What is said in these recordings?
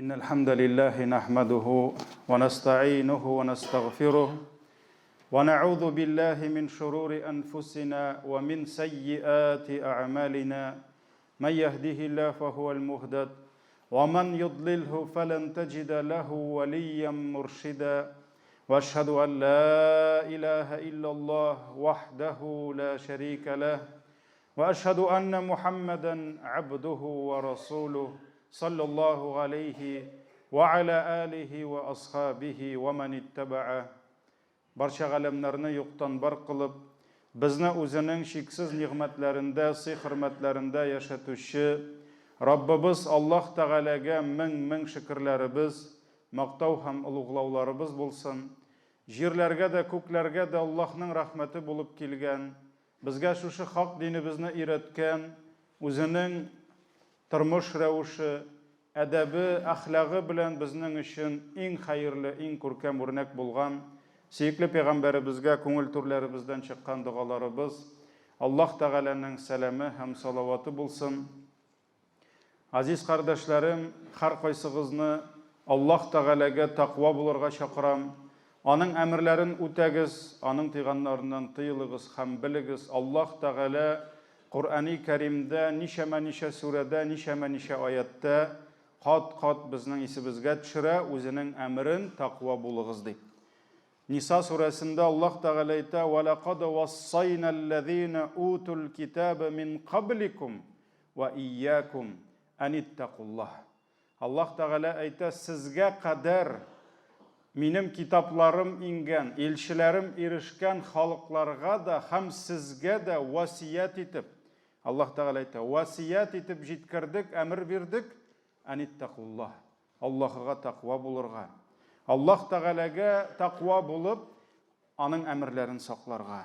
إن الحمد لله نحمده ونستعينه ونستغفره ونعوذ بالله من شرور أنفسنا ومن سيئات أعمالنا من يهده الله فهو المهدد ومن يضلله فلن تجد له وليا مرشدا واشهد ان لا اله الا الله وحده لا شريك له واشهد ان محمدا عبده ورسوله صلى الله عليه وعلى اله واصحابه ومن اتبعه Барча галәмнәрне юктан бар кылып, безне Үзенең чиксез нигъмәтләрендә, сый-хөрмәтләрендә яшәтүче Раббыбыз Аллаһ Тәгаләгә мең-мең шөкерләребез, мактау һәм олуглауларыбыз булсын. Җирләргә дә, күкләргә дә Аллаһның рәхмәте булып килгән, безгә шушы хак динебезне өйрәткән, Үзенең тормыш рәвеше, Әдәбе, әхлагы белән безнең өчен иң хәерле, иң күркәм үрнәк булган сөекле пәйгамбәребезгә күңел түрләребездән чыккан догаларыбыз, Аллаһ Тәгаләнең сәламе һәм салаваты булсын. Газиз кардәшләрем, һәркайсыгызны Аллаһ Тәгаләгә тәкъва булырга чакырам. Аның әмерләрен үтәгез, Аның тыйганнарыннан тыелыгыз һәм белегез, Аллаһ Тәгалә Коръәни Кәримдә ничәмә-ничә сүрәдә, ничәмә-ничә аятьтә кат-кат безнең исебезгә төшерә Үзенең әмерен, тәкъва булыгыз дип. Ниса сүрәсендә Аллаһ Тәгалә әйтә, Вә ләкад вассайнәлләзинә утул китабә мин кабликум вә ияякум әниттәкуллаһ. Аллаһ Тәгалә әйтә, Сезгә кадәр Минем китапларым иңгән, илчеләрем ирешкән халыкларга да һәм сезгә дә васыять итеп, Аллаһ Тәгалә әйтә, васыять итеп җиткердек, әмер бирдек, әниттәкуллаһ, Аллаһыга тәкъва булырга. Аллаһ Тәгаләгә тәкъва булып, Аның әмерләрен сакларга.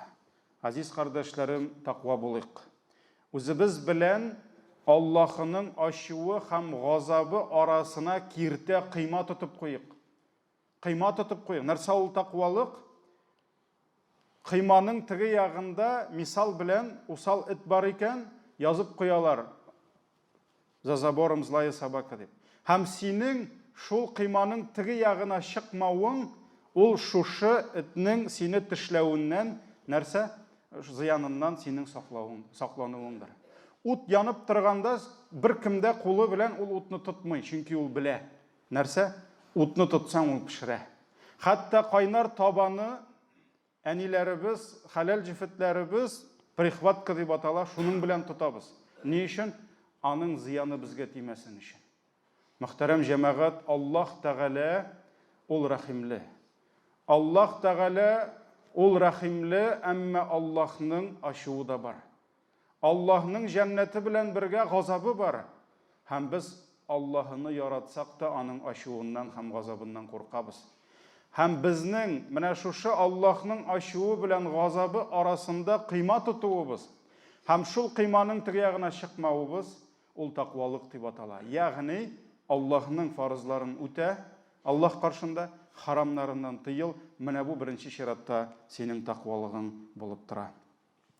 Газиз кардәшләрем, тәкъва булыйк. Үзебез белән Аллаһының ачуы һәм газабы арасына киртә, кыйма тотып куйык. Кыйма тотып куйык. Нәрсә ул тәкъвалык? Кыйманың теге ягында мисал белән усал эт бар икән, язып куялар. За забором злая собака дип. Һәм синең шул койманың теге ягына чыкмавың, ул шушы этнең сине тешләвеннән, нәрсә? Зыяныннан синең саклавың, саклануыңдыр. Ут янып торганда беркем дә кулы белән ул утны тотмый, чөнки ул белә. Нәрсә? Утны тотсаң, ул пешерә. Хәтта кайнар табаны Әниләребез, хәләл җефетләребез прихватка дип атала, шуның белән тотабыз. Ни өчен? Аның зыяны безгә тимәсен өчен. Мөхтәрәм җәмәгать, Аллаһ Тәгалә ул рәхимле. Аллаһ Тәгалә ул рәхимле, әмма Аллаһның ачуы да бар. Аллаһның җәннәте белән бергә газабы бар. Һәм без Аллаһыны яратсак та аның ачуыннан һәм газабыннан куркабыз. Һәм безнең менә шушы Аллаһның ачуы белән газабы арасында кыйма тотуыбыз һәм шул кыйманың теге ягына чыкмавыбыз, ул тәкъвалык дип атала. Ягъни Аллаһның фарызларын үтә, Аллаһ каршында харамнарыннан тыел, менә бу беренче чиратта синең тәкъвалыгың булып тора.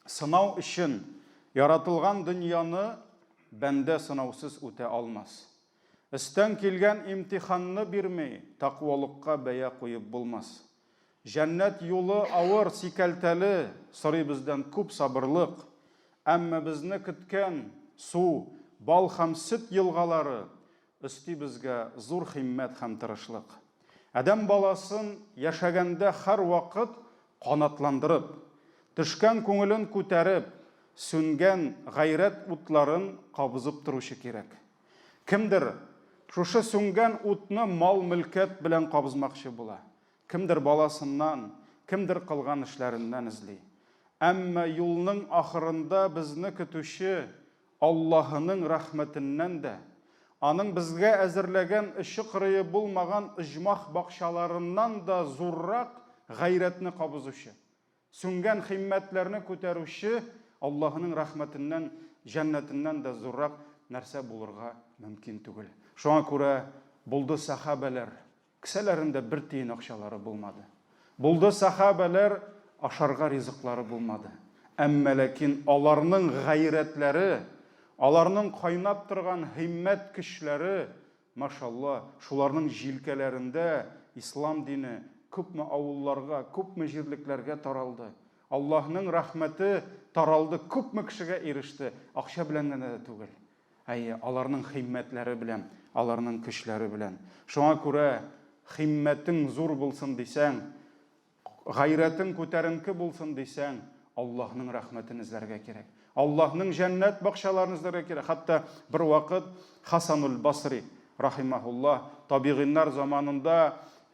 Сынау өчен яратылган дөньяны бәндә сынаусыз үтә алмас. Өстән килгән имтиханны бирми, тәкъвалыкка бәя куеп булмас. Җәннәт юлы авыр, сикәлтәле, сорый бездән күп сабырлык. Әмма безне көткән су, бал һәм сөт елгалары Өсти безгә зур химмәт һәм тырышлык. Адәм баласын яшәгәндә һәрвакыт канатландырып, төшкән күңелен күтәреп, сүнгән гайрәт утларын кабызып торучы кирәк. Кемдер шушы сүнгән утны мал-мөлкәт белән кабызмакчы була, кемдер баласыннан, кемдер кылган эшләреннән эзли. Әмма юлның ахырында безне көтүче Аллаһының рәхмәтеннән дә, Аның безгә әзерләгән очы-кырые булмаган оҗмах бакчаларыннан да зуррак гайрәтне кабызучы, сүнгән химмәтләрне күтәрүче Аллаһының рәхмәтеннән, җәннәтеннән дә зуррак нәрсә булырга мөмкин түгел. Шуңа күрә булды сәхабәләр, Кесәләрендә бер тиен акчалары булмады. Булды сәхабәләр, ашарга ризыклары булмады. Әмма ләкин аларның гайрәтләре, аларның кайнап торган һиммәт көчләре Машалла, шуларның җилкәләрендә ислам дине күпме авылларга, күпме җирлекләргә таралды. Аллаһның рәхмәте таралды, күпме кешегә иреште, акча белән генә дә түгел. Әйе, аларның химмәтләре белән, аларның көчләре белән. Шуңа күрә химмәтең зур булсын дисәң, Гайрәтең күтәренке булсын дисәң, Аллаһның рәхмәтен эзләргә кирәк. Аллаһның җәннәт бакчаларын эзләргә кирәк. Хәтта бер вакыт Хасануль Басри, рахимаһуллаһ, табигыйннар заманында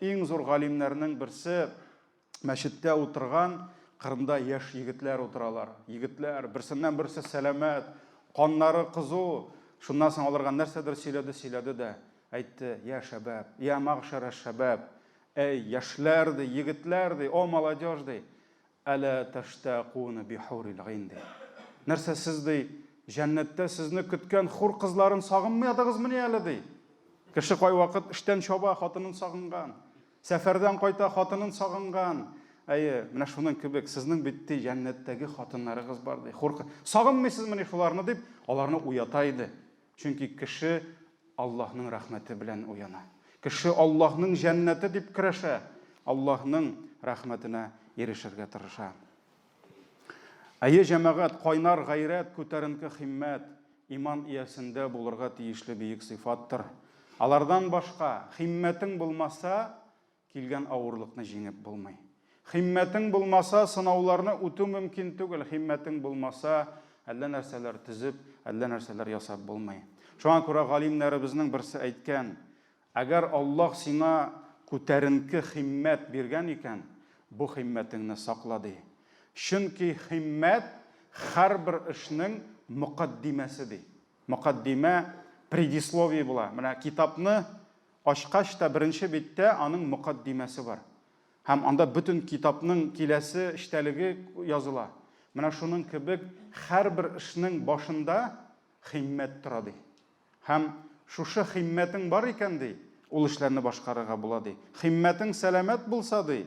иң зур галимнәрнең берсе мәчеттә утырган, кырында яшь егетләр утыралар. Егетләр, берсеннән берсе сәламәт, каннары кызу. Шуннан соң аларга нәрсәдер сөйләде, сөйләде дә, әйтте, Я шәбәб, я мәгъшәрә шәбәб, Әй, яшьләр, ди, егетләр, ди, о, молодежь, ди, әлә тәштәкуна бихурил гыйн, ди. Нәрсә сез, ди, җәннәттә сезне көткән хур кызларын сагынмадыгызмыни әле, ди. Кеше кайвакыт эштән чаба, хатынын сагынган. Сәфәрдән кайта, хатынын сагынган. Әйе, менә шуның кебек, сезнең бит, ди, җәннәттәге хатыннарыгыз бар, ди. Хур Сагынмыйсызмыни шуларны, дип, аларны уята иде. Чөнки кеше Аллаһның рәхмәте белән уяна. Кеше Аллаһның җәннәте дип көрәшә, Аллаһның рәхмәтенә ирешергә тырыша. Әйе, җәмәгать, кайнар гайрәт, күтәренке химмәт, иман иясендә булырга тиешле бөек сыйфаттыр. Алардан башка, химмәтең булмаса, Килгән авырлыкны җиңеп булмый. Химмәтең булмаса, сынауларны үтү мөмкин түгел. Химмәтең булмаса, әллә нәрсәләр төзеп, әллә нәрсәләр ясап булмый. Шуңа күрә галимнәребезнең берсе әйткән, Әгәр Аллаһ сиңа күтәренке химмәт биргән икән, бу химмәтеңне сакла, ди. Чөнки химмәт һәрбер эшнең мөкаддимәсе, ди. Мөкаддимә, предисловие була. Менә китапны Ачкач та беренче биттә аның мөкатдимәсе бар. Һәм анда бөтен китапның киләсе эчтәлеге языла. Менә шуның кебек һәрбер эшнең башында химмәт тора, ди. Һәм шушы химмәтең бар икән, ди, ул эшләрне башкарырга була, ди. Химмәтең сәламәт булса, ди,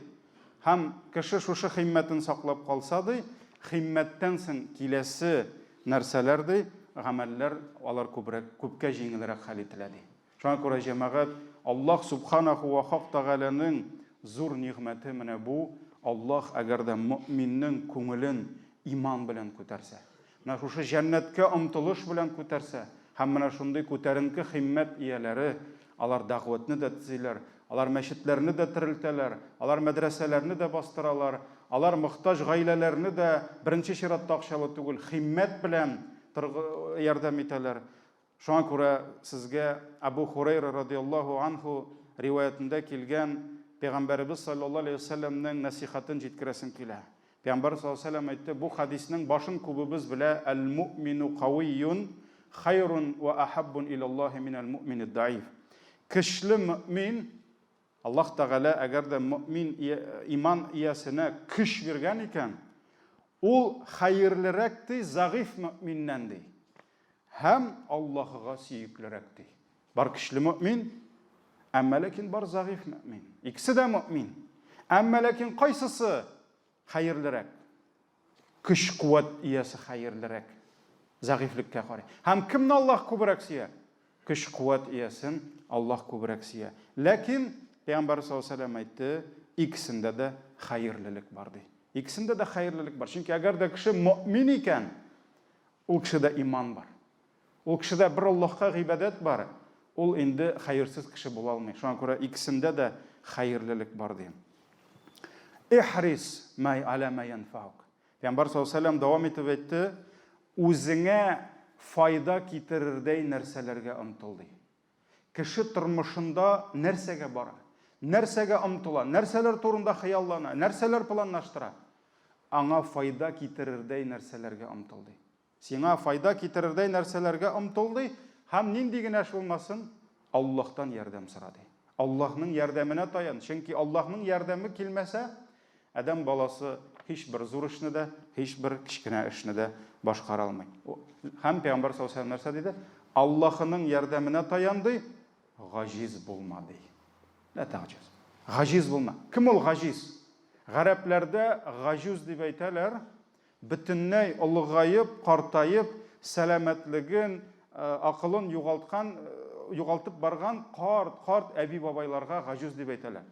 һәм кеше шушы химмәтен саклап калса, ди, химмәттән соң киләсе нәрсәләр, ди, гамәлләр, алар күбрәк, күпкә җиңелрәк хәл ителә, ди. Шуңа күрә, җәмәгать, Аллаһ Сүбхәнәһү вә Хак Тәгаләнең зур нигъмәте менә бу, Аллаһ әгәр дә мөэминнең күңелен иман белән күтәрсә, менә шушы җәннәткә омтылыш белән күтәрсә, һәм менә шундый күтәренке химмәт ияләре, алар дәгъвәтне дә төзиләр, алар мәчетләрне дә терелтәләр, алар мәдрәсәләрне дә бастыралар, алар мохтаҗ гаиләләрне дә, беренче чиратта акчалы түгел, химмәт белән ярдәм итәләр. Шуңа күрә сезгә Әбү Хурәйра радиаллаһу анһу риваятендә килгән Пәйгамбәребез салләллаһу алейһи ва сәлләмнең нәсыйхәтен җиткерәсем килә. Пәйгамбәр салләллаһу алейһи ва сәлләм әйтте, бу хәдиснең башын күбебез белә, Әл-муъмину кавийюн хайрун ва ахаббун иләллаһи минәл муъминид даиф. Көчле мөэмин, Аллаһ Тәгалә әгәр дә мөэмин иман иясенә көч биргән икән, ул хәерлерәк ди зәгыйфь мөэминнән ди. Һәм Аллаһыга сөеклерәк, ди. Бар көчле мөэмин, әмма ләкин бар зәгыйфь мөэмин. Икесе дә мөэмин. Әмма ләкин кайсысы хәерлерәк? Көч-куәт иясе хәерлерәк. Зәгыйфьлеккә карый. Һәм кемне Аллаһ күбрәк сөя? Көч-куәт иясен Аллаһ күбрәк сөя. Ләкин Пәйгамбәр саллаллаһу алейһи ва сәлләм әйтте, икесендә дә хәерлелек бар, ди. Икесендә дә хәерлелек бар. Чөнки әгәр дә кеше мөэмин икән, Ул кешедә иман бар. Ул кешедә бер Аллаһка гыйбадәт бар. Ул инде хәерсез кеше була алмый. Шуңа күрә икесендә дә хәерлелек бар дим. Ихрис май аля ма янфаук. Пәйгамбәр саллаллаһу алейһи вәсәлләм дәвам итеп әйтте, үзеңә файда китерердәй нәрсәләргә омтыл ди. Кеше тормышында нәрсәгә бара? Нәрсәгә омтыла? Нәрсәләр турында хыяллана? Нәрсәләр планлаштыра? Аңа файда китерердәй нәрсәләргә омтыл, ди. Сиңа файда китерердәй нәрсәләргә омтыл, ди, һәм нинди генә эш булмасын, Аллаһтан ярдәм сора, ди. Аллаһның ярдәменә таян, чөнки Аллаһның ярдәме килмәсә, Адәм баласы һичбер зур эшне дә, һичбер кечкенә эшне дә башкара алмый. Һәм Пәйгамбәр саллаллаһу алейһи ва сәлләм нәрсә диде? Аллаһының ярдәменә таян ди, гаҗиз булма ди. Лә тәгаҗиз. Гаҗиз булма. Кем ул гаҗиз? Гарәпләрдә гаҗуз дип әйтәләр, бөтенләй олыгаеп, картаеп, сәламәтлеген, акылын югалткан югалтып барган карт, карт әби-бабайларга гаҗүз дип әйтәләр.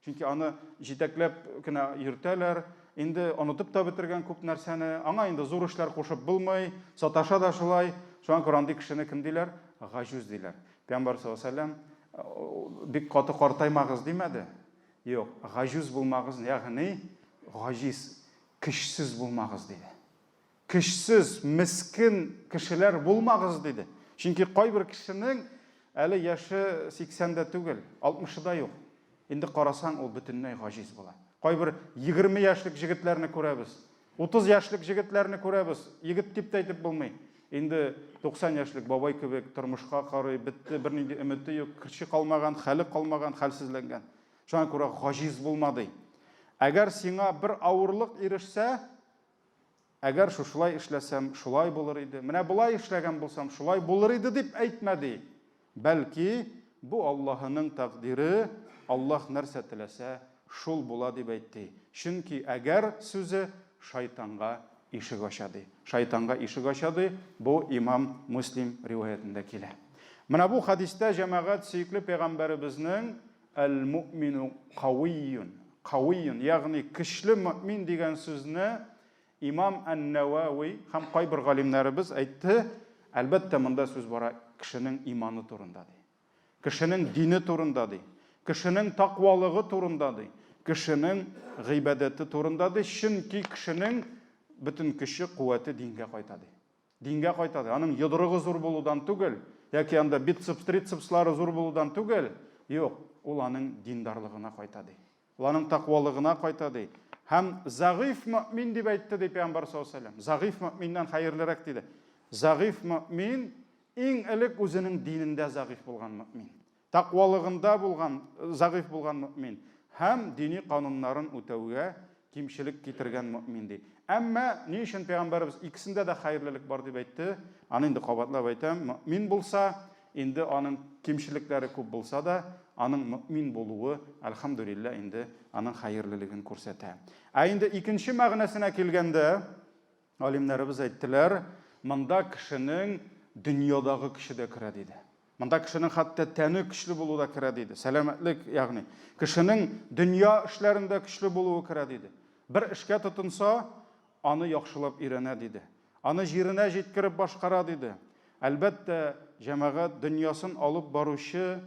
Чөнки аны җитәкләп кенә йөртәләр, инде онытып та бетергән күп нәрсәне, аңа инде зур эшләр кушып булмый, саташа да шулай. Шуңа күрә андый кешене кем диләр? Гаҗүз диләр. Пәйгамбәр саллаллаһу алейһи ва сәлләм бик каты картаймагыз димәде. Юк, гаҗүз булмагыз, ягъни гаҗиз, көчсез булмагыз диде. Көчсез, мескен кешеләр булмагыз диде. Чөнки кайбер кешенең әле яше 80 дә түгел, 60-ы да юк. Инде карасаң, ул бөтенләй гаҗиз була. Кайбер 20 яшьлек җегетләрне күрәбез, 30 яшьлек җегетләрне күрәбез, егет дип тә әйтеп булмый. Инде 90 яшьлек бабай кебек тормышка карый, бетте, бернинди өмете юк, көче калмаган, хәле калмаган, хәлсезләнгән. Шуңа күрә гаҗиз булма, ди. Әгәр сиңа бер авырлык ирешсә, Әгәр шушылай эшләсәм, шулай булыр иде, менә болай эшләгән булсам, шулай булыр иде дип әйтмә, ди. Бәлки, бу Аллаһының тәкъдире, Аллаһ нәрсә теләсә, шул була дип әйт, ди. Чөнки әгәр сүзе шайтанга ишек ача, ди. Шайтанга ишек ача, ди, бу имам Муслим риваятендә килә. Менә бу хәдистә, җәмәгать, сөекле пәйгамбәребезнең Әл-муъмину кавийюн, кавийюн, ягъни көчле мөэмин дигән сүзне имам Ән-Нәвәви һәм кайбер галимнәребез әйтте, әлбәттә, монда сүз бара кешенең иманы турында, ди. Кешенең дине турында, ди. Кешенең таквалыгы турында, ди. Кешенең гыйбадәте турында, ди. Чөнки кешенең бөтен көче, куәте дингә кайта, ди. Дингә кайта ди. Аның йодрыгы зур булудан түгел, яки анда бицепс, трицепслары зур булудан түгел, юк, ул аның диндарлыгына кайта ди. Ул аның тәкъвалыгына кайта ди. Һәм зәгыйф мөэмин дип әйтте ди Пәйгамбәр саллаллаһу алейһи ва сәлләм. Зәгыйф мөэминнән хәерлерәк диде. Зәгыйф мөэмин иң элек үзенең динендә зәгыйф булган мөэмин. Тәкъвалыгында булган, зәгыйфь булган мөэмин һәм дини кануннарын үтәүгә кимчелек китергән мөэмин, ди. Әмма ни өчен Пәйгамбәребез икесендә дә хәерлелек бар дип әйтте? Аны инде кабатлап әйтәм, мөэмин булса, инде аның кимчелекләре күп булса да, аның мөэмин булуы, әлхәмдүлилләһ, инде аның хәерлелеген күрсәтә. Ә инде икенче мәгънәсенә килгәндә, Галимнәребез әйттеләр, монда кешенең дөньядагы көче дә керә, диде. Монда кешенең хәтта тәне көчле булу да керә, диде. Сәламәтлек, ягъни. Кешенең дөнья эшләрендә көчле булуы керә, диде. Бер эшкә тотынса, аны яхшылап өйрәнә, диде. Аны җиренә җиткереп башкара, диде. Әлбәттә, җәмәгать дөньясын алып баручы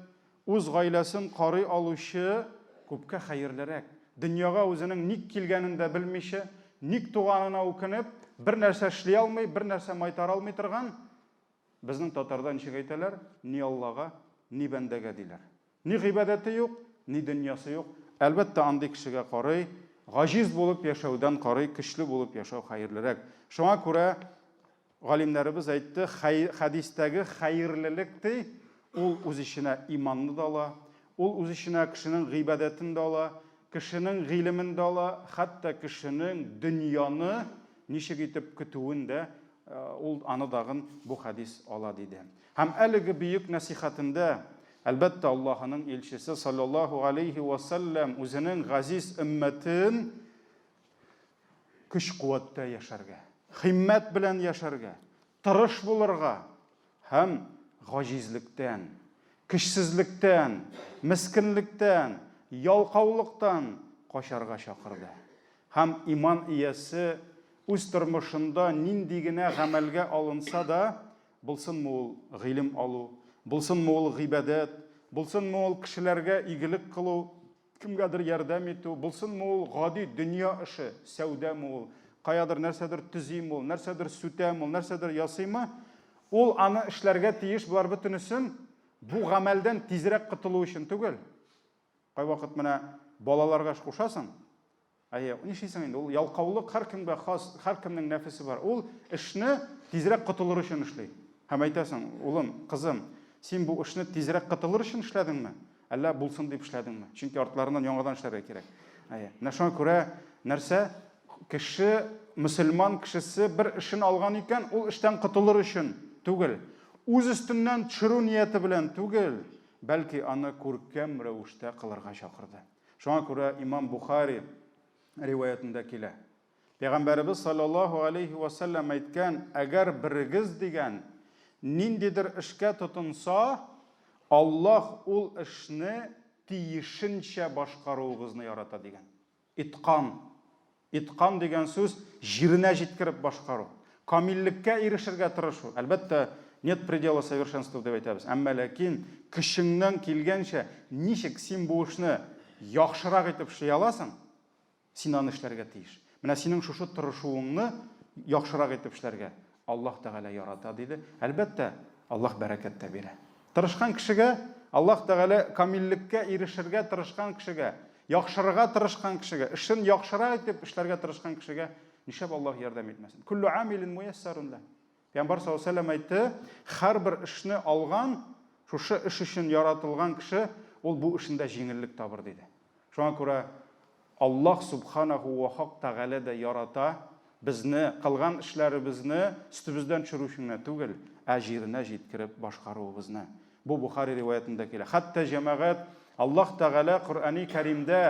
Үз гаиләсен карый алучы күпкә хәерлерәк. Дөньяга үзенең ник килгәнен дә белмичә, ник туганына үкенеп, бер нәрсә эшли алмый, бер нәрсә майтара алмый торган, безнең татарда ничек әйтәләр, ни Аллага, ни бәндәгә диләр. Ни гыйбадәте юк, ни дөньясы юк. Әлбәттә, андый кешегә карый, гаҗиз булып яшәүдән карый, көчле булып яшәү хәерлерәк. Шуңа күрә Галимнәребез әйтте, хәдистәге хәерлелек ди, ул үз эченә иманны да ала, ул үз эченә кешенең гыйбадәтен дә ала, кешенең гыйлемен дә ала, хәтта кешенең дөньяны ничек итеп көтүен дә ул аны дагын бу хәдис ала диде. Һәм әлеге бөек нәсихәтендә, әлбәттә, Аллаһының илчесе саллаллаһу алейһи ва сәлләм үзенең газиз өммәтен көч-куәттә яшәргә, химмәт белән яшәргә, тырыш булырга һәм гаҗизлектән, көчсезлектән, мескенлектән, ялкаулыктан качарга чакырды. Һәм иман иясе үз тормышында нинди генә гамәлгә алынса да, булсынмы ул гыйлем алу, булсынмы ул гыйбадәт, булсынмы ул кешеләргә игелек кылу, Кемгәдер ярдәм итү, булсынмы ул гади дөнья эше, сәүдәме ул, каядыр нәрсәдер төзиме ул, нәрсәдер сүтәме ул, нәрсәдер ясыймы, ул аны эшләргә тиеш, болар бөтенесен бу гамәлдән тизрәк котылу өчен түгел. Кайвакыт менә балаларга эш кушасың, Әйе, нишлисең инде, ул ялкаулык һәркемгә хас, һәркемнең нәфесе бар. Ул эшне тизрәк котылыр өчен эшли. Һәм әйтәсең, улым, кызым, син бу эшне тизрәк котылыр өчен эшләдеңме? Әллә булсын дип эшләдеңме? Чөнки артларыннан яңадан эшләргә кирәк. Әйе. Менә шуңа күрә нәрсә? Кеше, мөселман кешесе бер эшен алган икән, ул эштән котылыр өчен түгел. Үз өстеннән төшерү нияте белән түгел, бәлки аны күркәм рәвештә кылырга чакырды. Шуңа күрә имам Бухари риваятендә килә. Пәйгамбәребез саллаллаһу алейхи ва сәлләм әйткән, әгәр берегез дигән ниндидер эшкә тотынса, Аллаһ ул эшне тиешенчә башкаруыгызны ярата, дигән. Иткан. Иткан дигән сүз җиренә җиткереп башкару. Камиллеккә ирешергә тырышу. Әлбәттә, нет предела совершенству дип әйтәбез. Әмма ләкин көчеңнән килгәнчә ничек син бу эшне яхшырак итеп эшли аласың, син аны эшләргә тиеш. Менә синең шушы тырышуыңны яхшырак итеп эшләргә Аллаһ Тәгалә ярата, диде. Әлбәттә, Аллаһ бәрәкәт тә бирә. Тырышкан кешегә, Аллаһ Тәгалә камиллеккә ирешергә тырышкан кешегә, яхшырырга тырышкан кешегә, эшен яхшырак итеп эшләргә тырышкан кешегә нишләп Аллаһ ярдәм итмәсен? Күллү амилин муяссарун лә. Пәйгамбәр саллаллаһу алейһи ва сәлләм әйтте, һәрбер эшне алган, шушы эш өчен яратылган кеше, ул бу эшендә җиңеллек табыр, диде. Шуңа күрә Аллаһ Субханаху ва Хак Тәгалә дә ярата безне, кылган эшләребезне өстебездән төшерү өчен генә түгел, ә җиренә җиткереп башкаруыбызны. Бу Бухари риваятендә килә. Хәтта, җәмәгать, Аллаһ Тәгалә Коръәни Кәримдә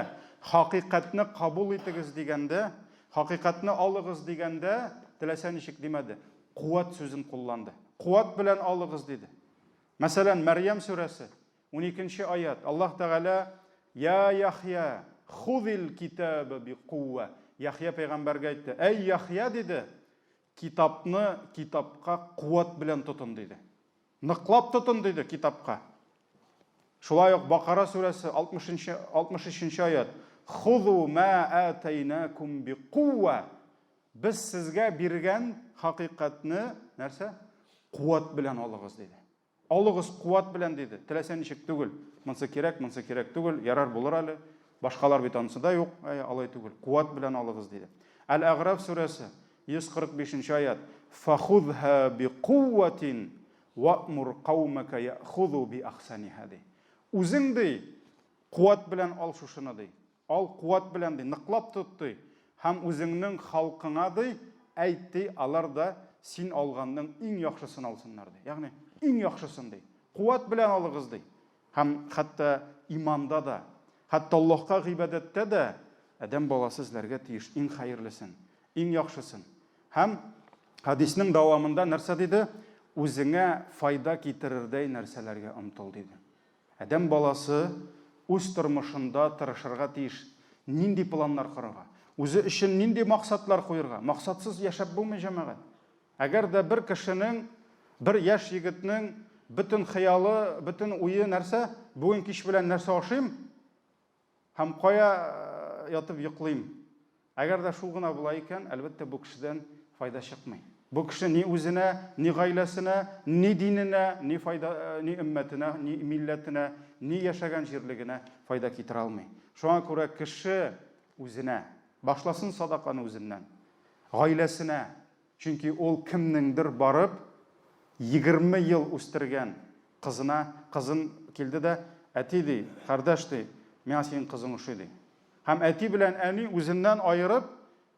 хакыйкатьне кабул итегез дигәндә, хакыйкатьне алыгыз дигәндә, теләсә ничек димәде, куәт сүзен кулланды. Куәт белән алыгыз диде. Мәсәлән, Мәрьям сүрәсе, Уникенче аять, Аллаһ Тәгалә, Я Яхъя, хузил китаба би кууә. Яхъя пәйгамбәргә әйтте, Әй Яхъя, диде, китапны китапка куәт белән тотын, диде. Ныклап тотын, диде, китапка. Шулай ук Бакара сүрәсе 60 63 аять, Хузу ма атайнакум би кууә. Без сезгә биргән хакыйкатьне нәрсә? Куәт белән алыгыз, диде. Алыгыз куәт белән, диде. Теләсә ничек түгел. Монсы кирәк, монсы кирәк түгел, ярар булыр әле. Башкалар бит анысы да юк. Әй, алай түгел. Куәт белән алыгыз, диде. Әл-Әгъраф сүрәсе, 145 нче аять. Фахузха бикуәтин ва'мур каумәкә яхузу би ахсаниха, ди. Үзең, ди, куәт белән ал шушыны, ди. Ал куәт белән, ди, ныклап тот, ди, һәм үзеңнең халкыңа, ди, әйт, ди, алар да син алганның иң яхшысын алсыннар, ди. Ягъни, иң яхшысын, ди. Куәт белән алыгыз, ди. Һәм хәтта иманда да, хәтта Аллаһка гыйбадәттә дә адәм баласы эзләргә тиеш иң хәерлесен, иң яхшысын. Һәм хәдиснең дәвамында нәрсә диде? Үзеңә файда китерердәй нәрсәләргә омтыл, диде. Адәм баласы үз тормышында тырышырга тиеш нинди планнар корырга, үзе өчен нинди максатлар куерга. Максатсыз яшәп булмый, җәмәгать. Әгәр дә бер кешенең, бер яшь егетнең бөтен хыялы, бөтен уе нәрсә? Бүген кич белән нәрсә ашыйм? Һәм кая ятып йоклыйм? Әгәр дә шул гына була икән, әлбәттә, бу кешедән файда чыкмый. Бу кеше ни үзенә, ни гаиләсенә, ни диненә, ни файда, ни өммәтенә, ни милләтенә, ни яшәгән җирлегенә файда китерә алмый. Шуңа күрә кеше үзенә, башласын садаканы үзеннән, гаиләсенә, Чөнки ул кемнеңдер барып, 20 ел үстергән кызына, кызын килде дә, әти, ди, кардәш, ди, миңа синең кызың ошый, ди. Һәм әти белән әни үзеннән аерып,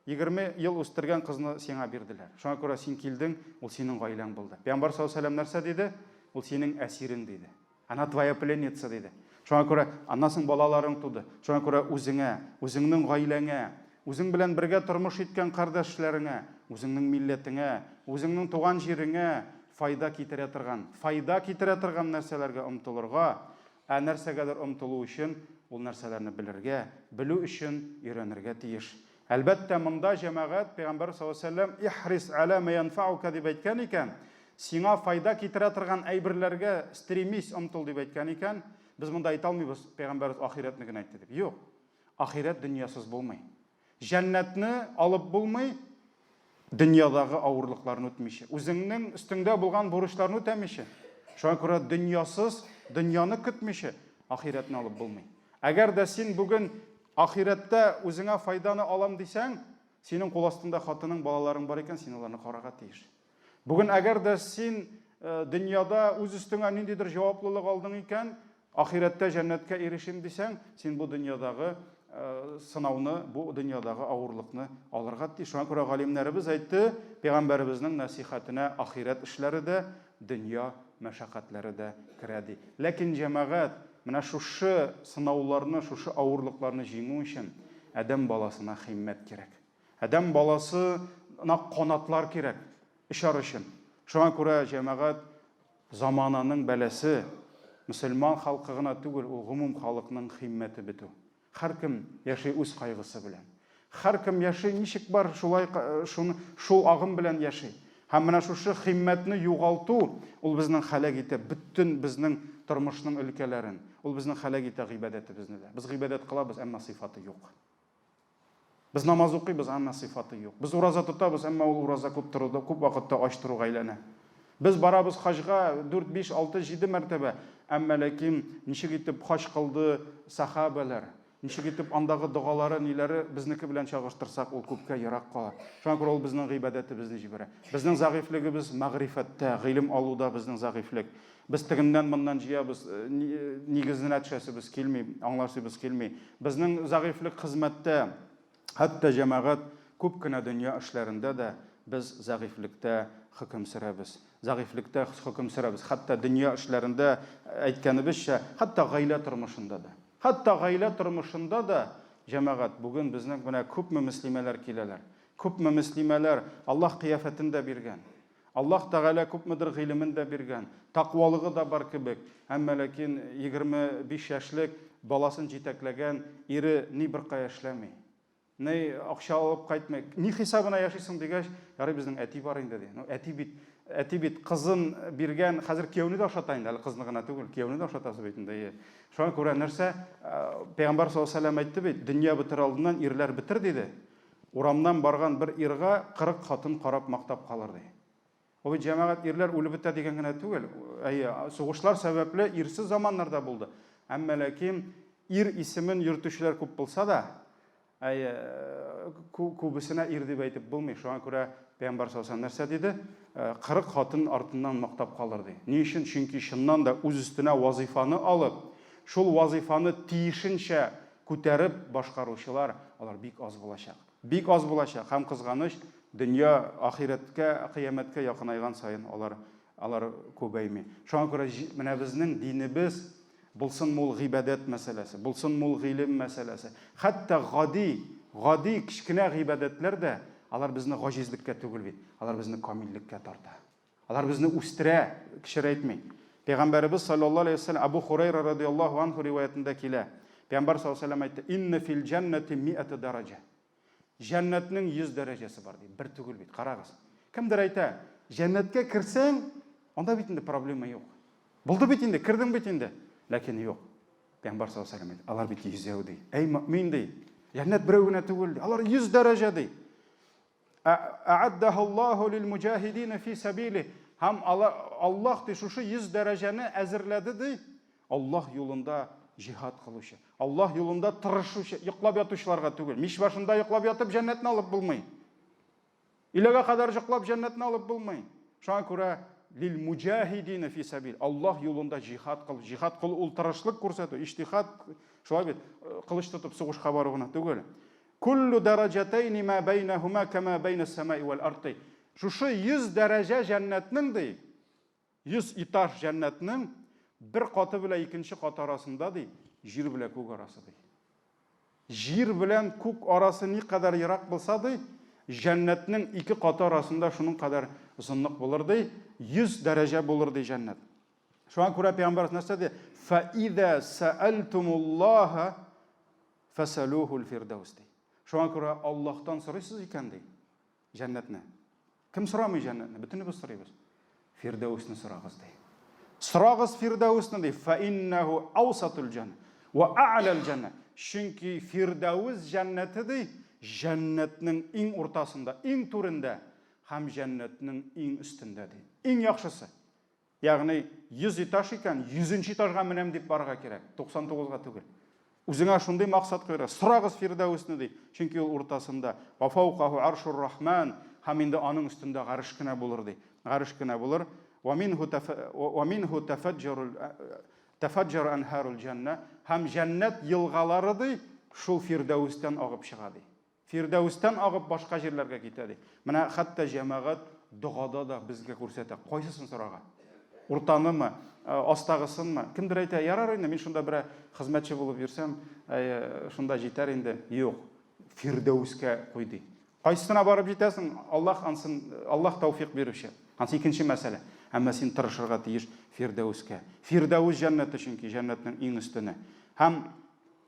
20 ел үстергән кызны сиңа бирделәр. Шуңа күрә син килдең, ул синең гаиләң булды. Пәйгамбәр саллаллаһу алейһи ва сәлләм нәрсә диде? Ул синең әсирең, диде. Она твоя пленница, диде. Шуңа күрә аннан соң балаларың туды. Шуңа күрә үзеңә, үзеңнең гаиләңә, үзең белән бергә тормыш иткән кардәшләреңә, үзеңнең милләтеңә, үзеңнең туган җиреңә файда китерә торган, файда китерә торган нәрсәләргә омтылырга, ә нәрсәгәдер омтылу өчен ул нәрсәләрне белергә, белү өчен өйрәнергә тиеш. Әлбәттә, монда, җәмәгать, Пәйгамбәр саллаллаһу алейһи ва сәлләм, Ихрис аля ма янфаука дип әйткән икән, сиңа файда китерә торган әйберләргә стремись, омтыл дип әйткән икән, без монда әйтә алмыйбыз, Пәйгамбәребез ахирәтне генә әйтте дип. Юк. Ахирәт дөньясыз булмый. Җәннәтне алып булмый, дөньядагы авырлыкларны үтмичә, үзеңнең өстеңдә булган бурычларны үтәмичә. Шуңа күрә дөньясыз, дөньяны көтмичә, ахирәтне алып булмый. Әгәр дә син бүген Ахирәттә үзеңә файданы алам дисәң, синең кул астында хатының, балаларың бар икән, син аларны карарга тиеш. Бүген әгәр дә син э, дөньяда үз өстеңә ниндидер җаваплылык алдың икән, ахирәттә җәннәткә ирешим дисәң, син бу дөньядагы э, сынауны, бу дөньядагы авырлыкны алырга тиеш. Шуңа күрә галимнәребез әйтте, пәйгамбәребезнең нәсихәтенә ахирәт эшләре дә, дөнья мәшәкатьләре дә керә ди. Ләкин җәмәгать, менә шушы сынауларны, шушы авырлыкларны җиңү өчен адәм баласына химмәт кирәк. Адәм баласына канатлар кирәк очар өчен. Шуңа күрә, җәмәгать, замананың бәласе, Мөселман халкы гына түгел, ул гомум халыкның химмәте бетү. Һәркем яши үз кайгысы белән. Һәркем яши ничек бар, шулай шуны, шул агым белән яши. Һәм менә шушы химмәтне югалту, ул безнең һәлак итә бөтен безнең тормышның өлкәләрен. Ул безнең һәлак итә гыйбадәтебезне дә. Без гыйбадәт кылабыз, әмма сыйфаты юк. Без намаз укыйбыз, әмма сыйфаты юк. Без ураза тотабыз, әмма ул ураза күп торуда, күп вакытта ач торуга әйләнә. Без барабыз хаҗга 4, 5, 6, 7 мәртәбә, әмма ләкин ничек итеп хаҗ кылды сахабәләр, ничек итеп андагы догалары, ниләре безнеке белән чагыштырсак, ул күпкә ерак кала. Шуңа күрә ул безнең гыйбадәтебезне җибәрә. Безнең зәгыйфьлегебез мәгърифәттә, гыйлем алуда безнең зәгыйфьлек. Без тегеннән-моннан җыябыз, нигезенә төшәсебез килми, аңлашыбыз килми. Безнең зәгыйфьлек хезмәттә, хәтта җәмәгать күп кенә дөнья эшләрендә дә без зәгыйфьлектә хөкем сөрәбез. Зәгыйфьлектә хөкем сөрәбез. Хәтта дөнья эшләрендә, әйткәнебезчә, хәтта гаилә тормышында да. Хәтта гаилә тормышында да, җәмәгать, бүген безнең менә күпме мөслимәләр киләләр. Күпме мөслимәләр Аллаһ кыяфәтен дә биргән. Аллаһ Тәгалә күпмедер гыйлемен дә биргән, таквалыгы да бар кебек, әмма ләкин 25 яшьлек баласын җитәкләгән ире ни беркая эшләми, ни акча алып кайтмый. Ни хисабына яшисең дигәч, ярый безнең әти бар инде ди. Ну, әти бит, әти бит кызын биргән, хәзер кияүне дә ашата инде, әле кызны гына түгел, кияүне дә ашатасы бит инде. Әйе. Шуңа күрә нәрсә, Пәйгамбәр саллаллаһу алейһи ва сәлләм әйтте бит, дөнья бетер алдыннан ирләр бетер диде. Урамнан барган бер ирга 40 хатын карап мактап калыр, ди. Ул бит, җәмәгать, ирләр үлеп бетә дигән генә түгел. Әйе, сугышлар сәбәпле ирсез заманнар да булды. Әмма ләкин ир исемен йөртүчеләр күп булса да, әйе, күбесенә ир дип әйтеп булмый. Шуңа күрә Пәйгамбәр саллаллаһу алейһи ва сәлләм нәрсә диде? 40 хатын артыннан мактап калыр, ди. Ни өчен? Чөнки чыннан да үз өстенә вазыйфаны алып, шул вазыйфаны тиешенчә күтәреп башкаручылар, алар бик аз булачак. Бик аз булачак һәм кызганыч, дөнья ахирәткә, кыямәткә якынайган саен алар алар күбәйми. Шуңа күрә менә безнең динебез, булсынмы ул гыйбадәт мәсьәләсе, булсынмы ул гыйлем мәсьәләсе, хәтта гади, гади кечкенә гыйбадәтләр дә, алар безне гаҗизлеккә түгел бит, алар безне камиллеккә тарта. Алар безне үстерә, кечерәйтми. Пәйгамбәребез саллаллаһу алейһи ва сәлләм Абу Хурайра радияллаһу анху риваятендә килә. Пәйгамбәр саллаллаһу алейһи ва сәлләм әйтте: "Инна фил җәннәти ми'ата дәрәҗә." Җәннәтнең 100 дәрәҗәсе бар ди. Бер түгел бит, карагыз. Кемдер әйтә, җәннәткә керсәң, анда бит инде проблема юк. Булды бит инде, кердең бит инде. Ләкин юк. Пәйгамбәр саллаллаһу алейһи ва сәлләм әйтте, алар бит йөзәү ди. Әй мөмин ди. Җәннәт берәү генә түгел ди. Алар 100 дәрәҗә ди. Ә'аддаһу Аллаһу лил-муҗаһидина фи сәбилих. Һәм Аллаһ ди шушы 100 дәрәҗәне әзерләде ди. Аллаһ юлында җиһад кылучы, Аллаһ юлында тырышучы, йоклап ятучыларга түгел. Мич башында йоклап ятып җәннәтне алып булмый. Өйләгә кадәр йоклап җәннәтне алып булмый. Шуңа күрә лил муҗаһидина фи сәбил. Аллаһ юлында җиһад кыл. Җиһад кылу ул тырышлык күрсәтү, иҗтихад, шулай бит, кылыч тотып сугышка бару гына түгел. Куллу дәрәҗәтәйни мә бәйнәһүмә кәмә бәйнәс сәмаи вәл ард ди. Шушы 100 дәрәҗә җәннәтнең ди, 100 этаж җәннәтнең бер каты белән икенче каты арасында ди, җир белән күк арасы ди. Җир белән күк арасы никадәр ерак булса ди, җәннәтнең ике каты арасында шуның кадәр озынлык булыр ди, 100 дәрәҗә булыр ди җәннәт. Шуңа күрә пәйгамбәрбез нәрсә ди? Фа иза сәәлтумуллаһа Фәсәлүһул фирдәүс ди. Шуңа күрә Аллаһтан сорыйсыз икән ди, җәннәтне. Кем сорамый җәннәтне? Бөтенебез сорыйбыз. Фирдәүсне сорагыз ди. Сорагыз фирдәүсне ди. Фә иннәһу аусатул җәннә ва а'лал җәннә. Чөнки фирдәүс җәннәте ди, җәннәтнең иң уртасында, иң түрендә һәм җәннәтнең иң өстендә ди. Иң яхшысы. Ягъни 100 этаж икән, 100 нче этажга менәм дип барырга кирәк, 99-га түгел. Үзеңә шундый максат куярга. Сорагыз Фирдәвесне ди, чөнки ул уртасында. Ва фаукаху аршур рахман, һәм инде аның өстендә гареш кенә булыр ди. Гареш кенә булыр. Ва минху ва минху тафаджарул тафаджар анһарул җәннә, һәм җәннәт елгалары ди, шул Фирдәвестән агып чыга ди. Фирдәүстән агып башка җирләргә китә, ди. Менә хәтта җәмәгать догада да безгә күрсәтә, кайсысын сорарга? Уртанымы, астагысынмы? Кемдер әйтә, ярар инде, мин шунда берәр хезмәтче булып йөрсәм, шунда җитәр инде. Юк, Фирдәүскә куй, ди. Кайсысына барып җитәсең, Аллаһ ансын, Аллаһ тәүфик бирүче. Ансы икенче мәсьәлә. Әмма син тырышырга тиеш Фирдәүскә. Фирдәүс җәннәте чөнки җәннәтнең иң өстене. Һәм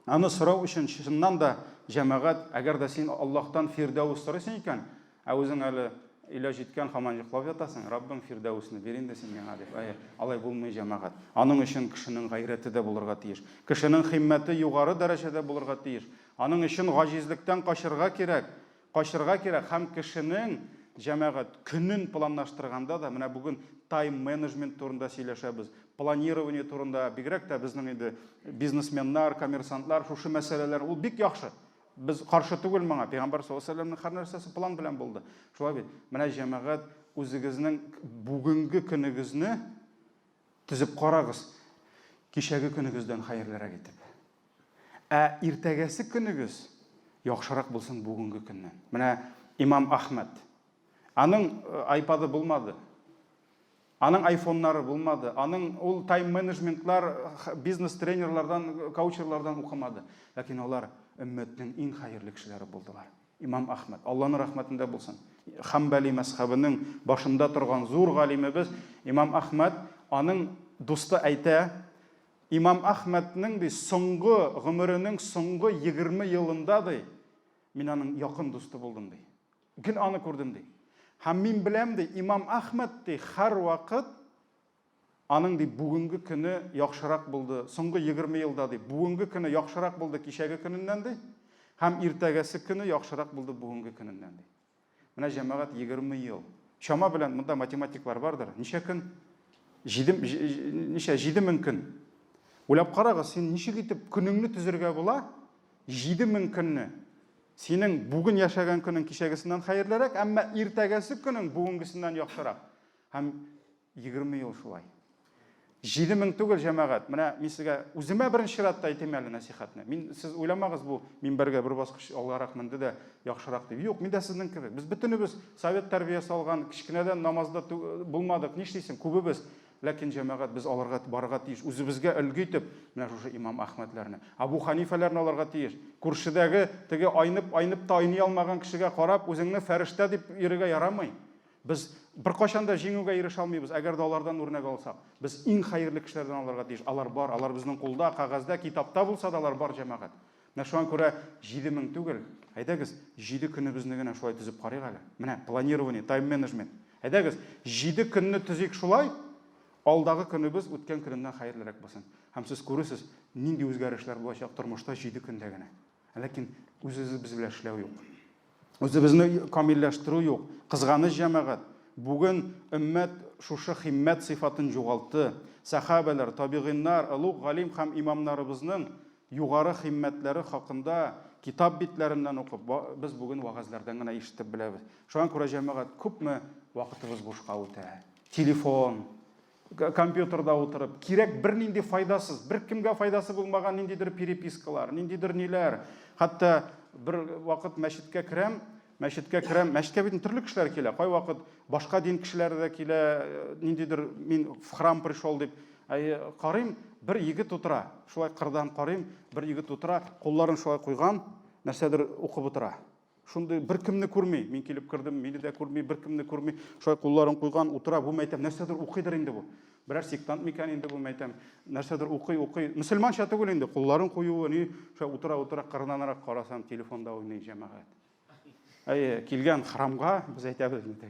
аны сорау өчен чыннан да, җәмәгать, әгәр дә син Аллаһтан Фирдәүс сорыйсың икән, ә үзең әле өйлә җиткән, һаман йоклап ятасың, Раббым, Фирдәүсне бир инде син миңа, дип. Әйе, алай булмый, җәмәгать. Аның өчен кешенең гайрәте дә булырга тиеш. Кешенең химмәте югары дәрәҗәдә булырга тиеш. Аның өчен гаҗизлектән качырга кирәк. Качырга кирәк һәм кешенең, җәмәгать, көнен планлаштырганда да, менә бүген тайм-менеджмент турында сөйләшәбез, планирование турында, бигрәк тә безнең инде бизнесменнар, коммерсантлар шушы мәсьәләләр, ул бик яхшы. Без каршы түгел моңа. Пәйгамбәр саллаллаһу алейһи ва сәлләмнең һәр нәрсәсе план белән булды. Шулай бит. Менә җәмәгать, үзегезнең бүгенге көнегезне төзеп карагыз, кичәге көнегездән хәерлерәк итеп. Ә иртәгәсе көнегез яхшырак булсын бүгенге көннән. Менә имам Ахмәд. Аның айпады булмады. Аның айфоннары булмады. Аның ул тайм-менеджментлар, бизнес-тренерлардан, коучерлардан укымады. Ләкин алар өммәтнең иң хәерле кешеләре булдылар. Имам Ахмәд, Алланың рәхмәтендә булсын. Хәмбәли мәзхәбенең башында торган зур галимебез Имам Ахмәд, аның дусты әйтә, Имам Әхмәднең, ди, соңгы гомеренең соңгы 20 елында, ди, мин аның якын дусты булдым, ди. Гел аны күрдем, ди. Һәм мин беләм, ди, Имам Әхмәд, ди, һәрвакыт аның, ди, бүгенге көне яхшырак булды, соңгы 20 елда, ди, бүгенге көне яхшырак булды кичәге көненнән, ди, һәм иртәгәсе көне яхшырак булды бүгенге көненнән, ди. Менә җәмәгать 20 ел. Чама белән монда математиклар бардыр. Ничә көн? Җиде, ничә? 7000 көн. Уйлап карагыз, син ничек итеп көнеңне төзергә була? 7000 көнне. Синең бүген яшәгән көнең кичәгесеннән хәерлерәк, әмма иртәгәсе көнең бүгенгесеннән яхшырак. Һәм 20 ел шулай. 7000 түгел, җәмәгать. Менә мин сезгә үземә беренче чиратта әйтим әле нәсихәтне. Мин сез уйламагыз бу минбәргә бер баскыч алгарак менде дә яхшырак дип. Юк, мин дә сезнең кебек. Без бөтенебез совет тәрбиясе алган, кечкенәдән намазда булмадык. Нишлисең, күбебез. Ләкин җәмәгать без аларга барырга тиеш. Үзебезгә өлге итеп, менә шушы имам Әхмәтләрне, Абу Ханифәләрне алырга тиеш. Күршедәге теге айнып, айнып та айный алмаган кешегә карап, үзеңне фәрештә дип йөрергә ярамый. Без беркайчан да җиңүгә ирешә алмыйбыз, әгәр дә алардан үрнәк алсак. Без иң хәерле кешеләрдән алырга тиеш. Алар бар, алар безнең кулда, кәгазьдә, китапта булса да алар бар, җәмәгать. Менә шуңа күрә 7000 түгел, әйдәгез, җиде көнебезне генә шулай төзеп карыйк әле. Менә планирование, тайм-менеджмент. Әйдәгез, җиде көнне төзик шулай, алдагы көнебез үткән көненнән хәерлерәк булсын. Һәм сез күрерсез, нинди үзгәрешләр булачак тормышта җиде көндә генә. Ләкин үз-үзебез белән эшләү юк. Үзебезне камилләштерү юк. Кызганыч җәмәгать, бүген өммәт шушы химмәт сыйфатын югалтты. Сәхабәләр, табигыйннар, олуг галим һәм имамнарыбызның югары химмәтләре хакында китап битләреннән укып, без бүген вәгазьләрдән генә ишетеп беләбез. Шуңа күрә, җәмәгать, күпме вакытыбыз бушка үтә. Телефон, компьютерда утырып, кирәк бернинди файдасыз, беркемгә файдасы булмаган ниндидер перепискалар, ниндидер ниләр. Хәтта бер вакыт мәчеткә керәм, мәчеткә керәм, мәчеткә бит төрле кешеләр килә. Кайвакыт башка дин кешеләре дә килә, ниндидер мин в храм пришел дип. Әй, карыйм, бер егет утыра. Шулай кырдан карыйм, бер егет утыра, кулларын шулай куйган, нәрсәдер укып утыра. Шундый беркемне күрми. Мин килеп кердем, мине дә күрми, беркемне күрми. Шулай кулларын куйган, утыра. Бу мәйтәм, нәрсәдер укыйдыр инде бу. Берәр сектант микән инде бу мәйтәм. Нәрсәдер укый, укый. Мөселманча түгел инде, кулларын куюы, ни, шулай утыра, утыра, кырынанрак карасам, телефонда уйный җәмәгать. Әйе, килгән храмга, без әйтәбез инде.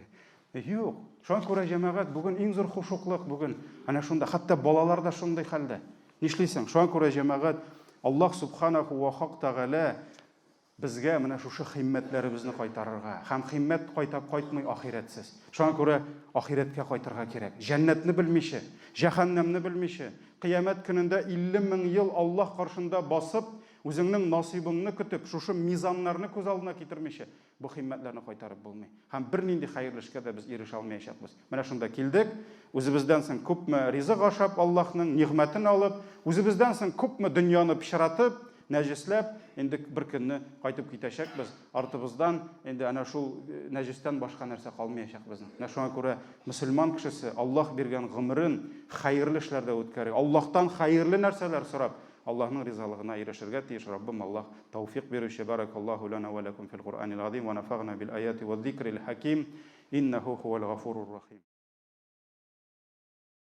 Юк. Шуңа күрә җәмәгать бүген иң зур хушуклык бүген. Әнә шунда, хәтта балалар да шундый хәлдә. Нишлисең? Шуңа күрә җәмәгать Аллаһ субханаху ва хак тәгалә Безгә менә шушы химмәтләребезне кайтарырга. Һәм химмәт кайта кайтмый ахирәтсез. Шуңа күрә ахирәткә кайтырга кирәк. Җәннәтне белмичә, җәһәннәмне белмичә, кыямәт көнендә 50 мең ел Аллаһ каршында басып, үзеңнең насыйбыңны көтеп, шушы мизаннарны күз алдына китермичә, Бу химмәтләрне кайтарып булмый. Һәм бернинди хәерле эшкә дә без ирешә алмаячакбыз. Менә шунда килдек, үзебездән соң күпме ризык ашап, Аллаһның нигъмәтен алып, үзебездән соң күпме дөньяны пычратып, нәҗесләп, инде бер көнне кайтып китәчәкбез. Артыбыздан инде әнә шул нәҗестән башка нәрсә калмаячак безнең. Менә шуңа күрә мөселман кешесе Аллаһ биргән гомерен хәерле эшләрдә үткәрергә, Аллаһтан хәерле нәрсәләр сорап, Аллаһның ризалыгына ирешергә тиеш. Раббым Аллаһ тәүфик бирүче. Баракаллаһу лана ва ләкум фил Куръанил газим ва нафагна бил аяти ва зикрил хаким. Иннәһу һувәл гафурур рахим.